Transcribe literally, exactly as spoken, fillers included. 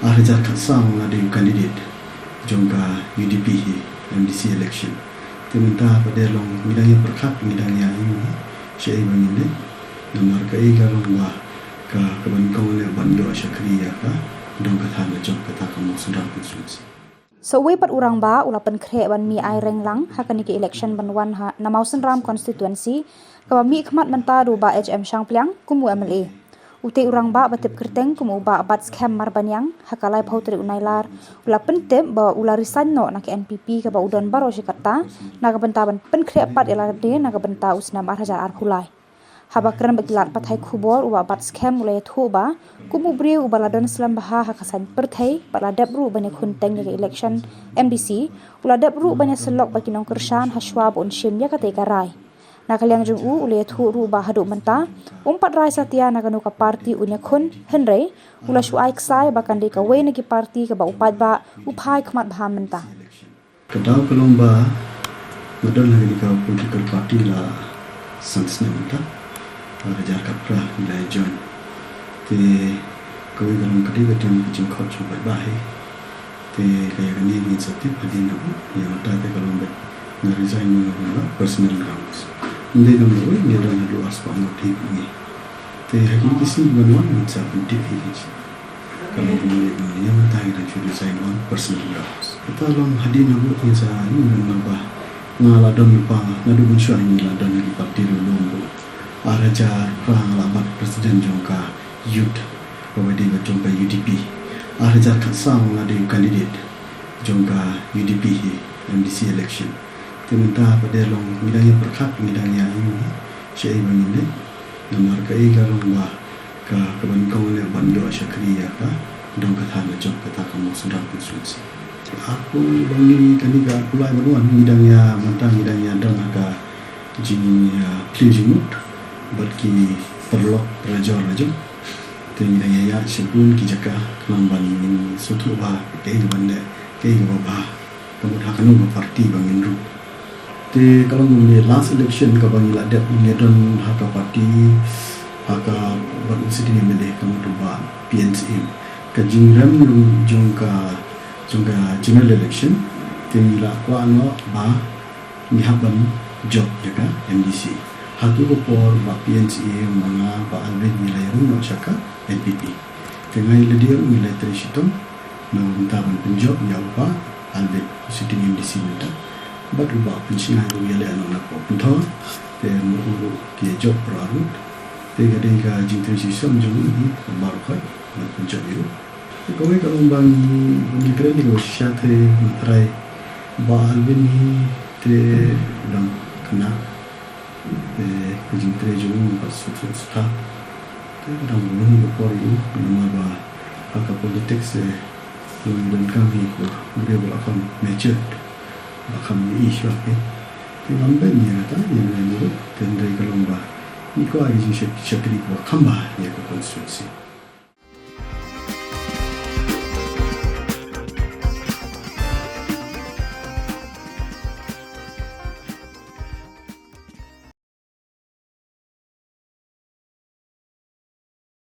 Ar hajar khatsaw nga dei u candidate jong ka U D P hi, M D C election. Te mynta pat de long ngi dang ïa pyrkhat, ngi dang ïa ïohi shaei ba ngin leit. Namar kaei ka long ba ka, kaba nyngkong ne ban ïoh shakri ïa ka dong ka thaiñ la jong kata ka Mawsynram constituency. Sa uwei pat u rangbah u la pynkhreh ban mih ai reng lang ha kane ka election ban wan ha na Mawsynram constituency, kaba mih khmat mynta da u Bah H M Shangpliang kum u M L A. Utei u rangbah ba tip kyrteng kum u Bah Batskhem Marbaniang, ha ka laiphew tarik u Nailar u la pyntip ba u la resign noh na ka N P P kaba u don baroh shi katta, na ka bynta ban pynkhreh pat ïa lade na ka bynta u snem ar hajar arphew lai. Haba kren bad ki lad pathai khubor, u Bah Batskhem u la ïathuh ba kum u briew uba la don slem bha ha ka saiñ pyrthei bad la dep ruh ban ïakhun teng ïa ka election M D C, u la dep ruh ban ïasyllok bad ki nongkyrshan hashwa ba un shim ïa katei ka rai. Na ka liang jong u, u la ïathuh ruh ba haduh mynta um pat rai satia na kano ka party un ïakhun, hynrei u la shu ai ksai ba kan dei kawei na ki party kaba u paidbah u phai khmat bha mynta. Ka daw ka long ba nga don ha kane ka political party la san snem mynta. Ar hajar khatphra ngi la join. Te kawei ka long ka dei ka don ka jingkhot jong u paidbah hi. Te ka ïa kane ngin sa tip hadien nabo, ïa mynta te ka long ba nga resign na ka bynta personal grounds. Ym dei kam da uwei, ngi don haduh arspah ngut hi ngi. Te ha kine ki sngi ban wan ngin sa pyntip hi. Ka long kumne, ïa mynta ngi dang shu resign on personal grounds. Kata long hadien nabo ngin sa ïa mynta ba nga la don lypa, naduh mynshuwa ngi la don ha ki party lum lum ruh. Ar hajar phra nga la bat president jong ka youth, kaba dei ba jong ka U D P. Ar hajar khatsaw nga dei u candidate jong ka U D P hi, M D C election. Te mynta pat de long ngi dang ïa pyrkhat, ngi dang ïa ïohi shaei ba ngin leit. Namar kaei ka long ba ka, kaba nyngkong ne ban ïoh shakri ïa ka dong ka thaiñ la jong kata ka Mawsynram constituency. Arphew, ba ngi kane ka arphew lai ban wan ngi dang ïa, mynta ngi dang ïa don ha ka jing, ïa plie jingmut bad ki paralok parajor la jong. Te ngi dang ïa ïaid sha bun ki jaka khnang ban ngin sngewthuh ba kaei kaban leh, kaei kaba bha, ka mut ha kano ka party ba ngin ruh. Te ka long kumne, last election kaba ngi la dep ngi don ha ka party, ha ka, bad u sitting M L A ka mut u Bah P N C M. Ka jingrem jong ka, jong ka general election, te ngi la kwah noh ba ngi hap ban jop ïa ka M D C. Hato ka por Bah P N C M, ma nga Bah Alvin ngi la ïaroh noh sha ka N P P. Te nga ïa lade ruh ngi la trei shitom na ka bynta ban pynjop ïa u Bah Alvin, u sitting M D C mynta. Bad u Bah Pynsngew ruh u ïaleh noh na ka pynthor. Te ma u ruh ki ïa jop baroh arngut. Te ka dei ka jingtrei shitom jong ngi hi baroh khoit ban pynjop ïa u. Kawei ka long ba ngi, ngi kren ïa kaba shisha te, nga tharai Bah Alvin hi te u dang khynnah. Te ka jingtrei jong u pat sngewthuh sngewthuh. Te ka dang bun hi ka por ïa u, namar ba ha ka politics te long donkam hi u briew ba la kham matured, ba la kham ïohi shuwa hi. Te ngam beiñ ïa kata, ïa kane ruh, te hynrei ka long ba ngi kwah ïa ka jingshakri kaba kham bha ïa ka constituency.